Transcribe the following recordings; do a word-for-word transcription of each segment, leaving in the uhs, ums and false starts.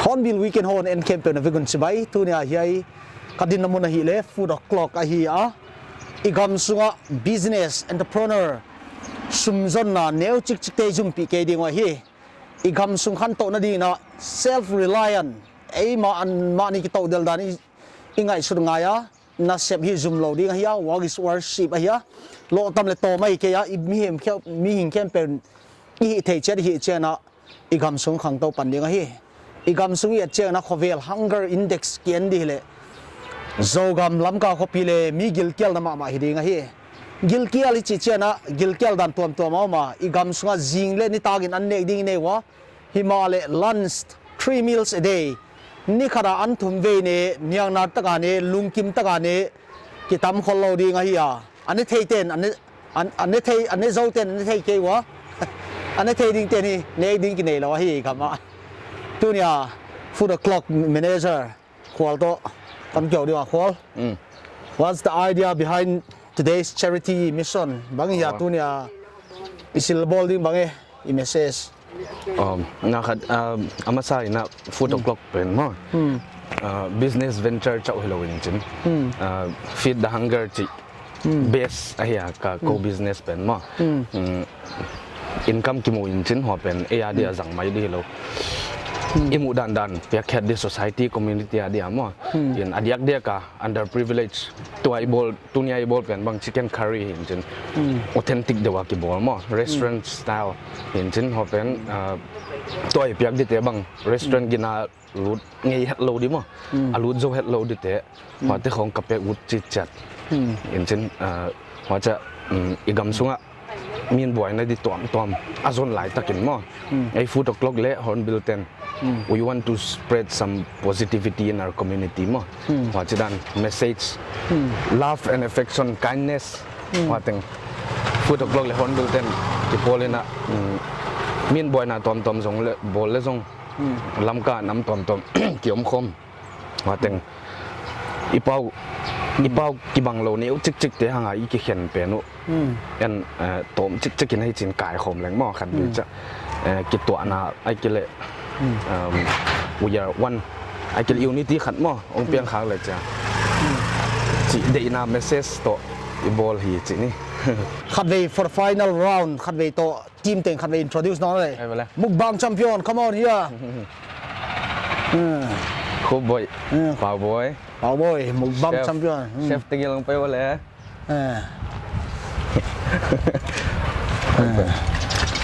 Hornbill Weekend hon en khempeuh na vek un chibai, tuni a hiai ka dinna mun ahihleh Food O'Clock ahi a. I gam sunga business, entrepreneur, sumzonna neu chikchik te i zumpih kei ding uh ahi. I gam sung khantouhna dingin self reliant, eimah anmahni kitouh del dan i, i ngaihsut ngai a. Nasep hi zum lou ding ahi a, work is worship ahi a. Lohtam leh tawm ahi kei a, i mihing khe-, mihing khempeuh i hih theih chiat i hih chiangin i gam sung khangtou pan ding ahi. I gam sung i et chiangin khovel hunger index ki en di hileh Zogam Lamka khopi leh mi gilkialna mahmah hi ding ahi. Gilkial i chih chiangin gilkial dan tuamtuam a om a, i gam sunga zing leh nitak in an nek ding i nei ua. Himahleh lunch, three meals a day, ni khat a an thum vei ne, niangnak taka ne, lungkim taka ne, kitam khol lou ding ahi a. A ne thei ten, a ne, an, a ne thei, a ne zou ten, a ne thei kei ua. A ne thei ding ten hi, nek ding ki nei lou ahi gam a. Tuni a Food O'Clock manager Khual toh kan keu ding a, Khual. Mm. What's the idea behind today's charity mission? Bang hia, oh, tuni a i sil bawl ding bang e, i message? Um, na khat, um, a masa in a Food O'Clock pen maw. Hmm. Uh, business venture chauh hilou in chin. Hmm. Uh, feed the hunger chih. Hmm. Base ahi a ka core business pen maw. Hmm. Mm, income kimu in chin huai pen ei a dia zang mai di hilou. Hmm. I muh dandan piak khat di society, community a dia maw. Hmm. In a diakdiak a underprivileged, tua i bawl, tuni a i bawl pen bang chicken curry hi in chin. Hmm. Authentic deuh a kibawl maw. Restaurant style hi in chin huai pen, uh, tua i piak dite bang restaurant gina lut ngei hetlou di maw. Hmm. A lut zou hetlou dite. Hmm. Huaite khong ka pek ut chitchiat. Hmm. In chin, uh, huchia, um, i gam sunga min buaina di tuamtuam a zon lai takin maw. Hmm. Ei Food O'Clock leh Hornbill ten. Hmm. We want to spread some positivity in our community maw. Hmm. Huchidan message. Hmm. Love and affection, kindness. Hmm. Huateng Food O'Clock leh Hornbill ten kipawl in a, um, min buaina tuamtuam zong leh, bawl leh zong. Hmm. Lamka nam tuamtuam ki om khawm. Huateng i pau, i pau kibang lou neu chikchik te hanga i kikhen pen uh. Hmm. En, eh, tawm chikchik in hi chin kai khawm leng maw khat vei chia. Eh, kituahna ahihkeileh, um, we are one. Ahihkeileh unity khat maw, hong piang khak leh chia. Hmm. Chih deihna message toh i bawl hi chih ni. Khat vei for final round, khat vei toh team teng khat vei introduce nawn le. Ai, bale. Mukbang champion, come on here. Hmm. Khupboi. Hmm. Pauboi. Pauboi, mukbang champion. Hmm. Chef te gel hong pai bale. Eh.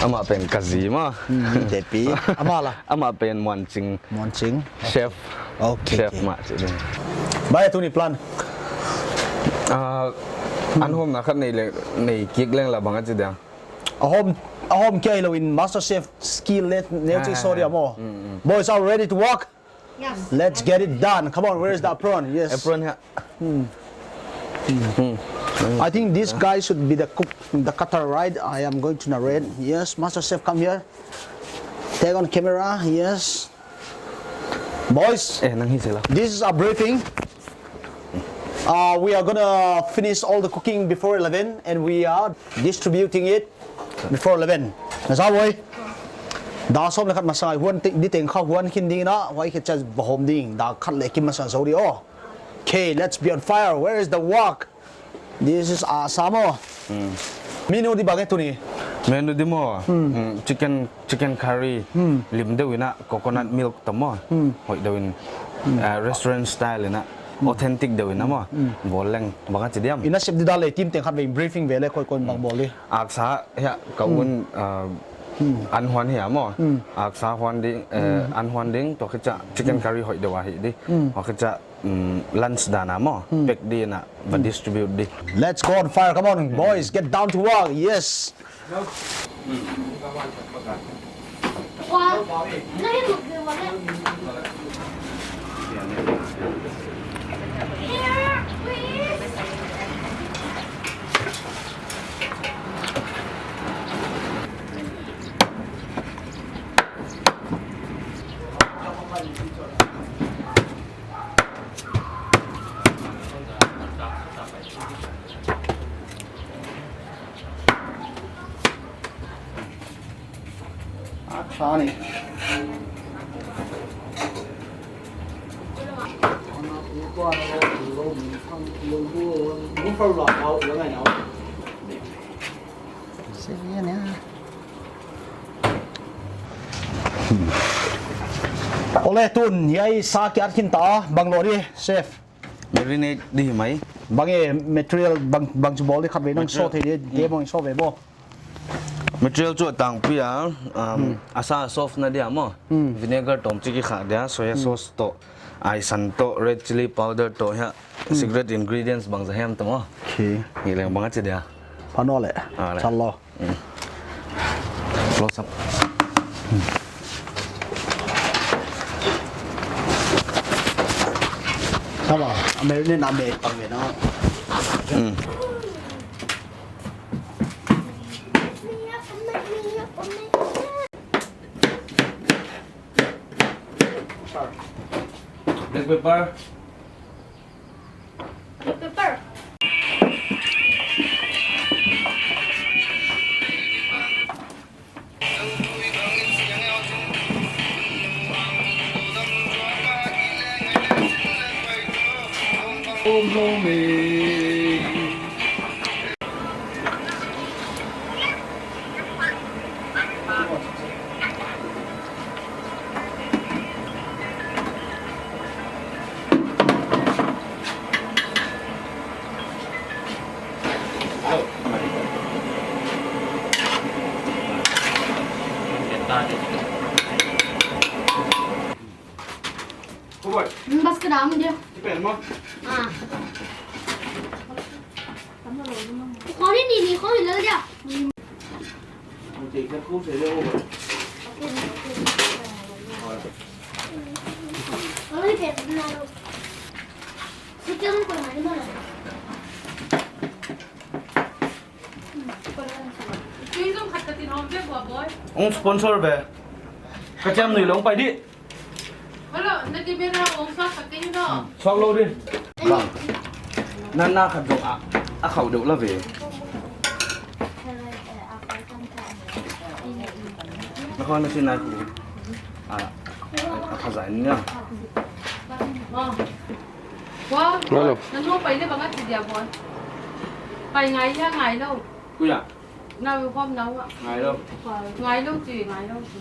Amah pen ka zi maw. Hmm, Tepi. Amah la. Amah pen Muanching. Muanching. Chef. Okay, chef okay. Mah chih ding. Bang e tuni plan? Ah, an hawmna khat nei leng, nei kik leng la bang a chi diam. A hawm, a hawm kia hilou in master chef skill leh neu chih sawt dia maw. Mm, mm. Boys, are ready to work? Yes. Let's get it done. Come on, where's the apron? Yes. Apron here. Hmm. Hmm. I think this guy should be the cook, the cutter, right? I am going to narrate. Yes, master chef, come here. Take on camera. Yes. Boys, eh, nang hi sila. This is a briefing. Uh, we are gonna finish all the cooking before eleven, and we are distributing it before eleven. Na sa, boy? Dak sawm leh khat masa huan ti-, di teng kha huan khin ding na, huai khe chas bahom ding, dak khat leh kim masa zou di aw. Okay, let's be on fire. Where is the wok? This is Assam aw. Hmm. Menu di bang e tuni? Menu di maw. Hmm. Hmm, chicken, chicken curry. Hmm. Lim deuh in a coconut milk toh maw. Hmm. Hoih deuh in, eh, restaurant style in a. Hmm. Authentic deuh in a maw. Hmm. Bawl leng bang a chi diam. I nasep di dan leh team teng khat vei briefing ve leh koi koi bang bawl di. Aksa hia ka un, eh, Hmm. An huan hi a maw. Hmm. Aksa huan ding, eh, hmm, an huan ding, toh khit chiah chicken, hmm, curry hoih deuh a hih di. Hmm. Toh khit chiah, mm, lunch dan a maw. Hmm. Pack di na, va, hmm, distribute di. Let's go on fire. Come on, boys, get down to work. Yes. Ole, tun hiai sa kiat khin ta, bang lou di, chef? Marinate di mai. Bang e material, bang, bang chu bawl di khat vei nang, material, show thei di, hmm, te bang show ve bo. Material chu a tangpi a, um, hmm, a sa soft na dia maw. Hmm. Vinegar tawmchik i khah dia, soya, hmm, sauce toh, aisan toh, red chilli powder toh hiai, hmm, secret ingredients bangzah hiam ta maw. Okay. Hi leng bang a chi dia. Pha nawn le. Ah, le. Chal lou. Hmm. Close up. Sama, a marinate na me pang ve na. Hmm. Black pepper. Black pepper. Bas ka dam dia. Ah. Kau ni ni ni kau ni lel dia. Ong sponsor ve. Ka chiam nui lou pai di. Hello, na ti bera ong sa ka ti no. Sok lou di. Bang. Na na khat dong a, a khau deuh la ve. Na khau na si na ku. A, a kha zai ni na. Wa. Hello. Na no pai le bang a ti dia boy. Pai ngai ya ngai lou. Kuya. Nau khawm nau ah. Ngai lou. Ngai lou chi, ngai lou chi.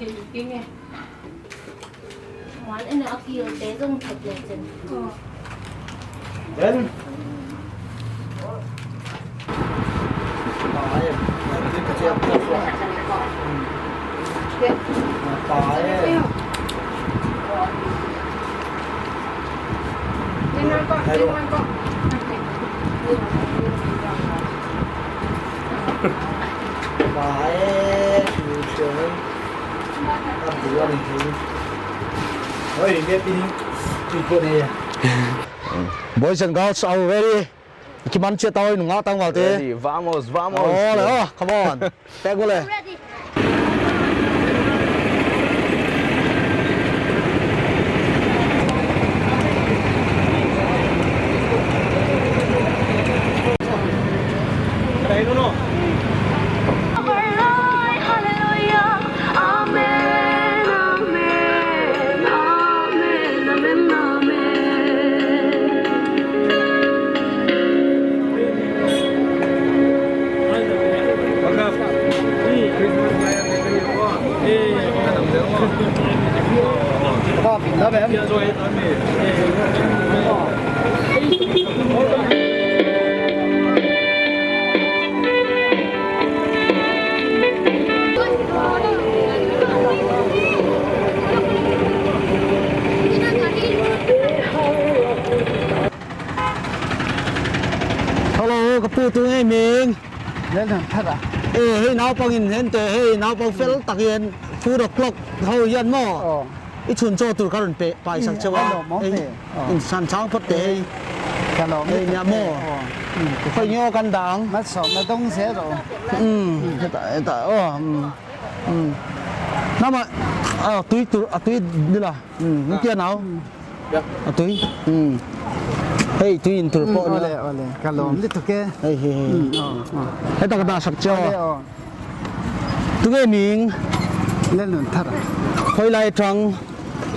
Thei keng e. Mual en a kil te zong thak le chen. Ben. Boys and girls, are you ready? Kiman chia tau nunga tang val te. Ready, vamos, vamos. Oh, le, oh, come on. Pek gole. Ready. Lel nun thara. Eh, hei naupang in hente, hei naupang fel tak in four o'clock hou hian maw. Oh. I chhun chawh tur ka rawn pe, paisak cheu a. Mm, a lawm mawk e. Oh. In san chang phot te hei. Ka lawm e. Hei nia maw. Oh. Mm. Khoi nge aw kan dang. Malsawmna dong zel lo. Mm. Heta, heta. Oh. Mm. Mm. Nama, ah, tui tur, a tui dila. Mm. Ni kia nau. Mm. A tui. Mm. Hei, tui in tur pawh na. Ole, ole. Ka lawm lutuk e. Hei, hei, hei. Mm, oh, oh. Heta ka dah sak cheu. Ole, oh. Tu nge ming. Lel nun thara. Hoilai tang.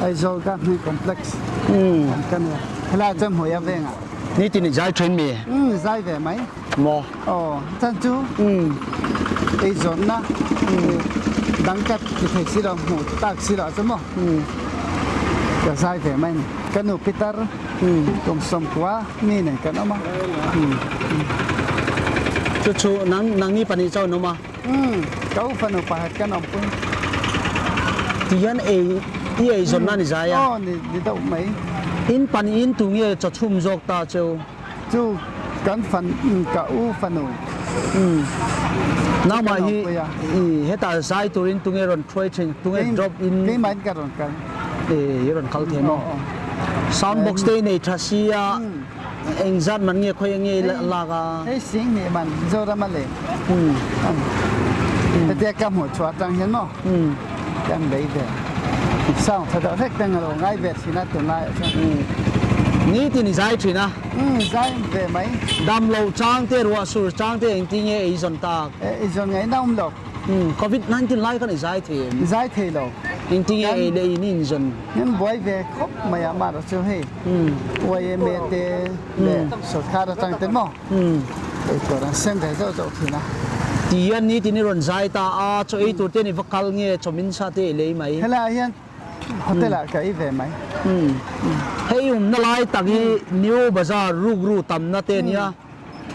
Aizawl Government Complex. Hmm. Kan ya. Helai chem hoya venga. Ni tin zai train mi. Hmm, zai ve mai. Maw. Oh, tan chu. Hmm. Ei zonna. Hmm. Dangkat ki thei si lo, mu tak si lo chu maw. Hmm. Ka zai ve mai. Ka nu Peter. Hmm. Kum sawmkua mi nei kan om a. Hmm. Chu chu nang, nang ni pani chauh na om a. Hmm, ka u fanu pakhat kan om pui. Tian ei, i ei zonna ni zai a. Oh, ni, ni deuh mai. In pan in tu nge chawchhum zawk ta cheu. Chu kan fan, mm, ka u fanu. Hmm. Nangmah hi, i heta zai turin tu nge rawn thruai thin, tu nge drop in. Kei mai ka rawn kal. Eh, i rawn kal thei maw. Oh, oh. Sound box te nei tha si a. Hmm. Engzat man nge khoi nge la-, lak a. Hei sing ni man Zoram a le. Hmm. Hmm. Te te ka mu chua tang hian maw. Hmm. Kan lei ve. Sound tha deuh hlek teng lo ngai ve sina tu lai. Hmm. Ni tin i zai thin a. Hmm, zai ve mai. Damlo chang te, ruah sur chang te, engtin nge ei zon tak. Eh, ei zon ngai na um lo. Hmm, covid nineteen lai khan i zai thei em? Zai thei lo. Engtin nge ei le i nin zon. Hian buai ve khop mai a mah chu hei. Hmm. Y M A te le sorkar atang te maw. Hmm. Ei tuar a sem ve zauh zauh thina. Tian ni tin i rawn zai ta a, chu ei tur te ni va kal nge, chu min sa te ei lei mai. Helai hian hotel ah ka ei ve mai. Hmm. Hei umna lai tak hi New Bazar rukru tamna te nia.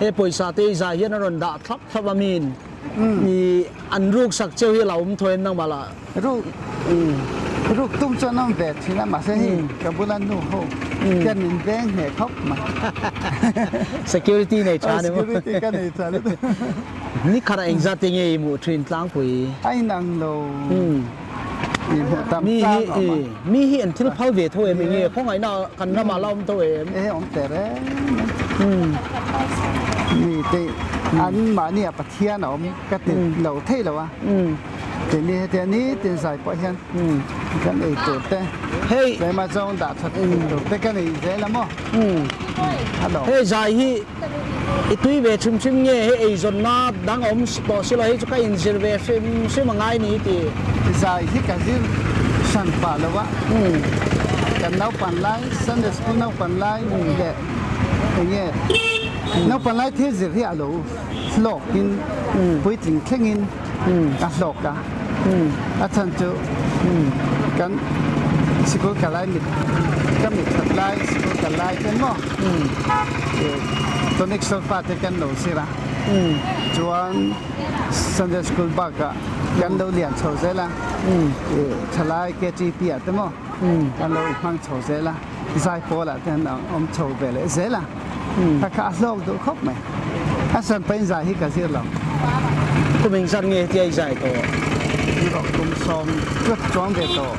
He poisa te i zai hian a rawn dah thlap thlap a min. Mm. I an ruksak cheu hi la um tho em nangmah la. Ruk. Mm. Ruk tum chuan awm ve thin a, mahse hi ka bula nu ho. Mm. Kan in veng hne khawp mai. Security nei tha ni maw. Security ka nei tha le. Ni khat a engzat te nge i muh thin tlangpui. A inang lo. Mm. I hmuh tam mi hi, chang awm a. Mi hi an thil phal ve tho em, enge, khawngaihna kan ram a la awm tho em. Eh, awm te re. Hmm. Mi te, hmm, anmahni a Pathian a awm ka ti lo thei lo a. Hmm. Tuni hetiang ni tin zai pawh hian, hmm, kan ei tur te. Hei. Keimah zawng dah that ei tur te kan ei zel a maw. Hmm. Hello. Hei zai hi i tui ve chim chim nge, he ei zonna dang om tawh si lo, hei chu ka inzir ve hrim hrim a ngai ni ti. Zai hi ka zir san pah lo a. Hmm. Kan naupan lai, Sunday school naupan lai, hmm, le, enge. Hmm. Naupan lai thil zir hi a lo hlawk in, hmm, puitling thleng in, hmm, a hlawk a. Hmm. A chhan chu, hmm, kan sikul kal lai mit, ka mit that lai, sikul kal lai ten maw. Hmm. Eh, tonic sol-fa te kan lo zir a. Hmm. Chuan Sunday school bakah kan lo lian chho zel a. Hmm. Eh, thalai K T P ah te maw. Hmm. Kan lo hmang chho zel a. Zai pawl ah te an awm chho ve leh zel a. Hmm. Kha kha a hlawk duh khawp mai. A san pahin zai hi ka zir lo. Kum engzat nge tia i zai tawh? Kum sawm chuat chuang ve tawh.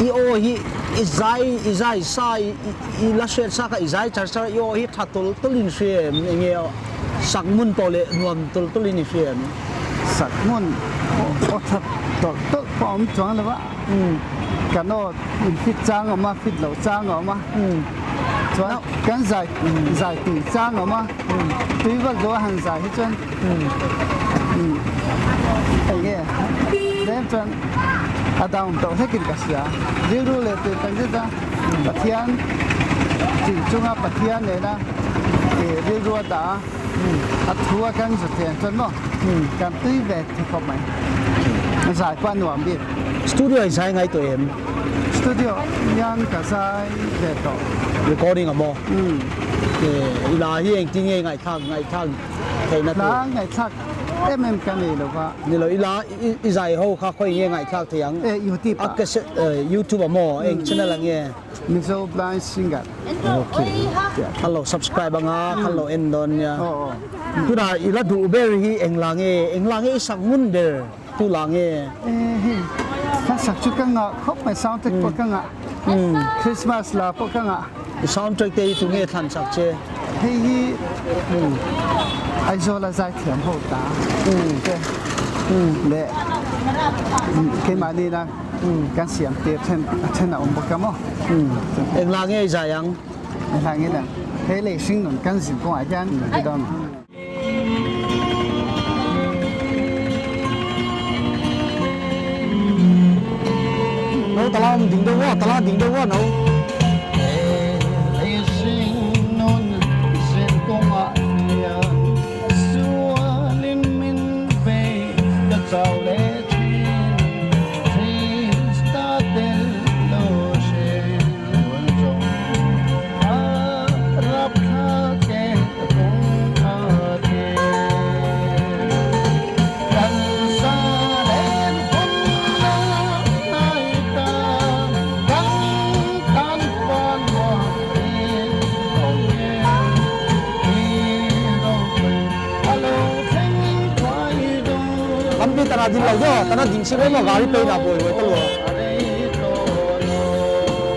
I aw hi, i zai, i zai sa, i, i, i la hriat sa kha i zai char char, i aw hi ṭha tul tul in hria em, enge aw? Sak mun tawh leh nuam tul tul in i hria em? Sak mun, aw, aw ṭha tawlh tawlh pawh a awm chuang lo a. Hmm. Kan aw in fit chang a awm a, fit lo chang a awm a. Hmm. Chuan kan zai, hmm, zai tui chang a awm a. Hmm. Tui vak lo a han zai hi chuan. Hmm. Hmm. Enge. Lem chuan a dang tawh hlekin ka hria. Rilru leh tui tak zet a. Hmm. Pathian, tui chunga Pathian nena, eh, rilru a dah a. Hmm. A thu a kan zut theih chuan maw. Hmm. Kan tui ve thei khawp mai. Zai pawh a nuam bik. Studio i zai ngai tawh em? Studio hian ka zai ve tawh. Recording a maw? Hmm. Eh, i la hi engtin nge ngaihthlak, ngaihthlak theihna tur? La ngaihthlak em em ka nei lo va. Ni lo, i la i, i zai ho kha khawi nge ngaihthlak thei ang? Eh, YouTube ah. A cassette, eh, YouTube ah maw? Hmm. Eng channel ang e? Mizo Blind Singer. Okay. Kan lo subscribe anga, kan lo en dawn nia. Oh, oh. Tuna i la duh ber hi englang e, englang e i sak ngun ber tu lang e. Eh, hi. Ka sak chu ka ngah khop mai, soundtrack pawh ka ngah. Hmm. Christmas la pawh ka ngah. I soundtrack te i tu nge thlan sak che. Hei hi. Hmm. Aizawl a zai thiam ho ta. Hmm. Te. Hmm. Le. Keimah ni na. Hmm. Kan siam te then, then a om bawk a maw. Hmm. Englang e i zai ang. Englang e na. Hei le sing nun kan zin kong a hian. Hmm. I dam. No, tala ding deuh a, tala ding deuh a, no. Lampi tana ding lou deuh, tana ding sik lou, gari peina buaihuai ta lua.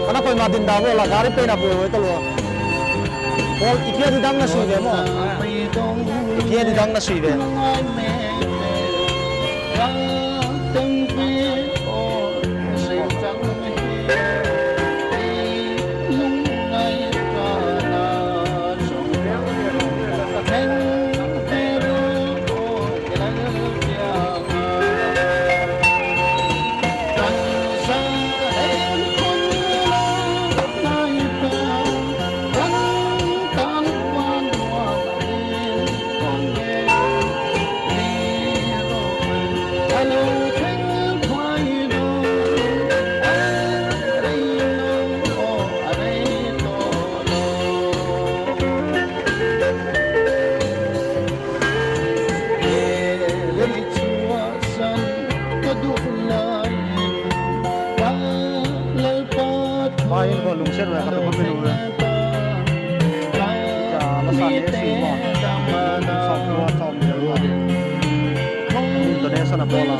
Tana koimah ding da lou la, gari peina buaihuai ta lua. Paul, i kia di dang na sui ve maw. I kia di dang na sui ve. Main ko lungsiat lua ka tu ko minu. Ya, la sa ne si mo. Sa lua sa om lua. Donation a bola.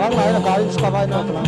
Ang lain a kain sa kawai na ka lang.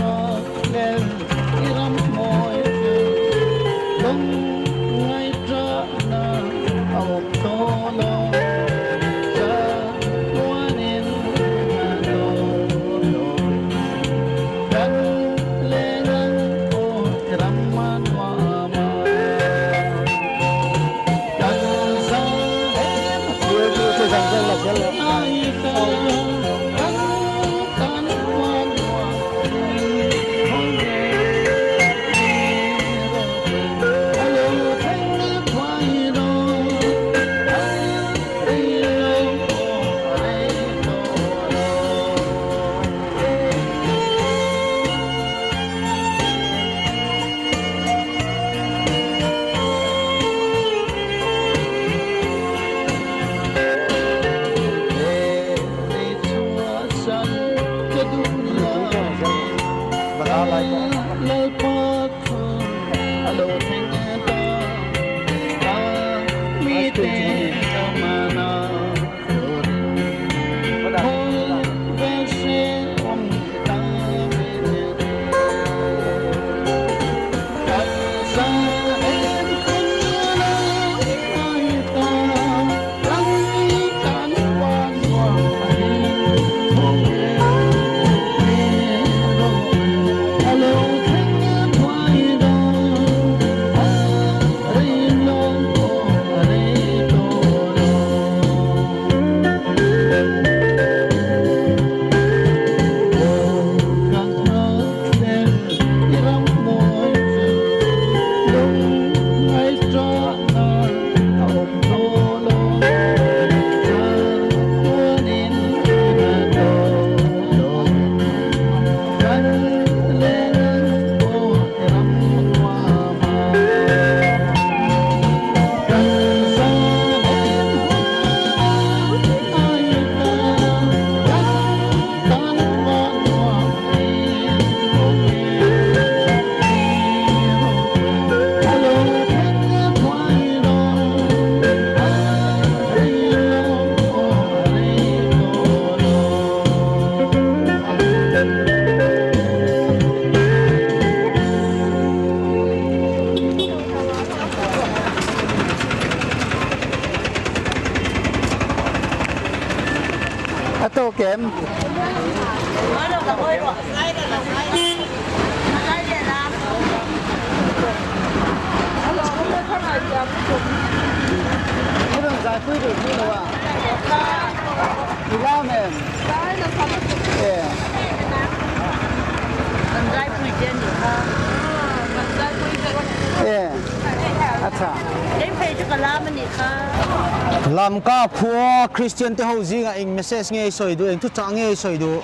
Lamka khua Christian te hou zing a eng message ngei soi du, eng thuchah ngei soi du.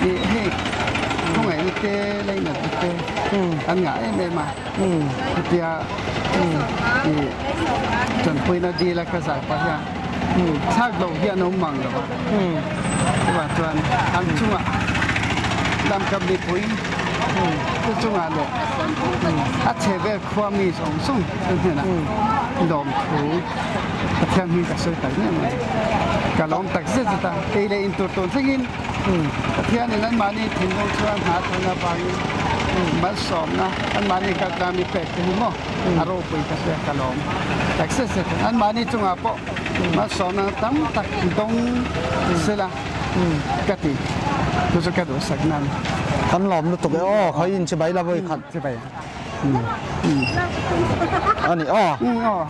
I, hei, kong ai te lei na te. Hmm. An ngah em em a. Hmm. Tia, hmm, i, chan pui na di la ka za pa ya. Hmm. Sak lo ya no mang lo. Hmm. Tua tuan, an chunga. Lam kam ni pui. Hmm. Tu chunga lo. Hmm. A che ve khua mi song song. Hmm. Lawm thu. Pathian min ka soi tak ni. Ka lawm tak zia zia ta. Ei le in tur ton singin. Hmm. Pathian in anmani thinlung chuan hna thona bangin, hmm, malsawmna, anmani kaltlang mi pek te hi maw. Hmm. A ropui ka sia ka lawm. Tak se se, anmani chunga pawh, hmm, malsawmna tam tak dong, hmm, sela. Hmm. Ka ti. Tu chu ka duhsak nan. Kan lawm lutuk e, aw, khai in chibai la voi khat. Chibai. Hmm. Hmm. Ani, aw. Hmm, aw.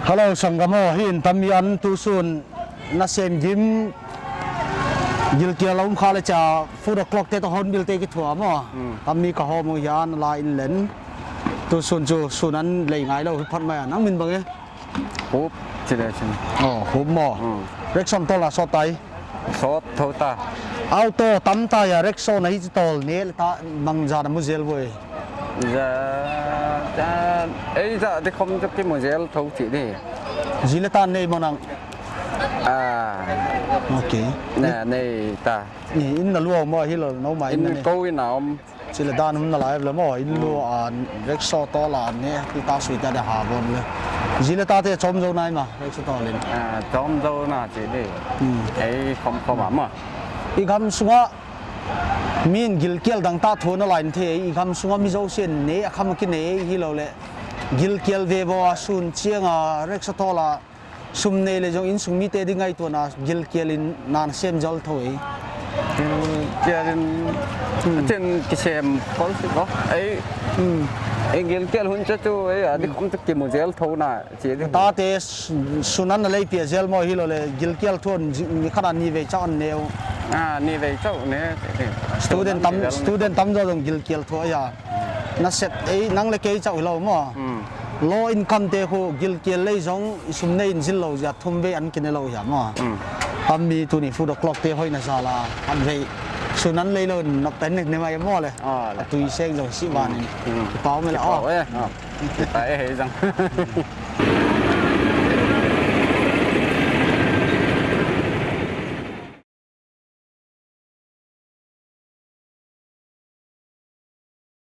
Hello, sanggam aw, hi in tam hian tu sun na sem gim gilkial a um kha le cha food o'clock te toh Hornbill te kithuam aw. Hmm. Tam mi ka hawm uh hian la in len. Tu sun chu sun an lei ngai lo hi phat mai a, nang min bang e? Hup, chi le chin. Oh, hup maw. Hmm. Rickshaw tawlna sawt tai. Sawt tho ta. Auto tam ta ya, rickshaw na hi chi tawl ne le ta, bang zan a mu zel voi. Za, za, ei za, di khom chu ki mu zel tho chi di. Zi le tan nei maw nang? Ah. Okay. Na, nei ta. Ni in na luau maw hi lo, no mai in na ne. Ko in a om. Chi le dan um na lai le maw, in lu a, rickshaw tawl a ne, ti ta sui ta de ha bon le. Zi le ta te chawm zo nai ma, rickshaw tawl in. Ah, chawm zo na chi di. Hmm. Ei, khom khom a ma. I gam sunga min gilkial dang ta thu na lai in thei, i gam sunga mi zo sian ne, a kham ki ne hi lo le. Gilkial ve bo a sun chiang a, rickshaw tawl a. Sum nei le zong in sung mite ding ngaihtuahna gilkial in na sem zel tho ei. Gilkial in, hmm, chin kisem khol si ko. Ei, hmm, ei gilkial hun chu chu, ei, a di, hmm, khom chu ki mu zel tho na, chi di. Tate s-, sun an na lei pia zel maw hi lo le, gilkial thu an zi-, ni khat a ni vei chauh an ne uh. Ah, ni vei chauh ne, chi di. Student tam, student tam zaw zong gilkial thu a ya. Na sep ei, nang le kei chauh hi lo maw. Hmm. Low income te khu gilkial lei zong i sum nei in zil lo zia thum vei an ki ne lo hiam maw. Hmm. Tam mi tuni food o'clock te hoih na zal a, an vei. Sun an lei lo in na pen ne mai maw le. Ah, le. A tui seng zong si van in. Hmm. Ki pau me le, ki pau, oh, eh. Ah. Ki pau e hei zong.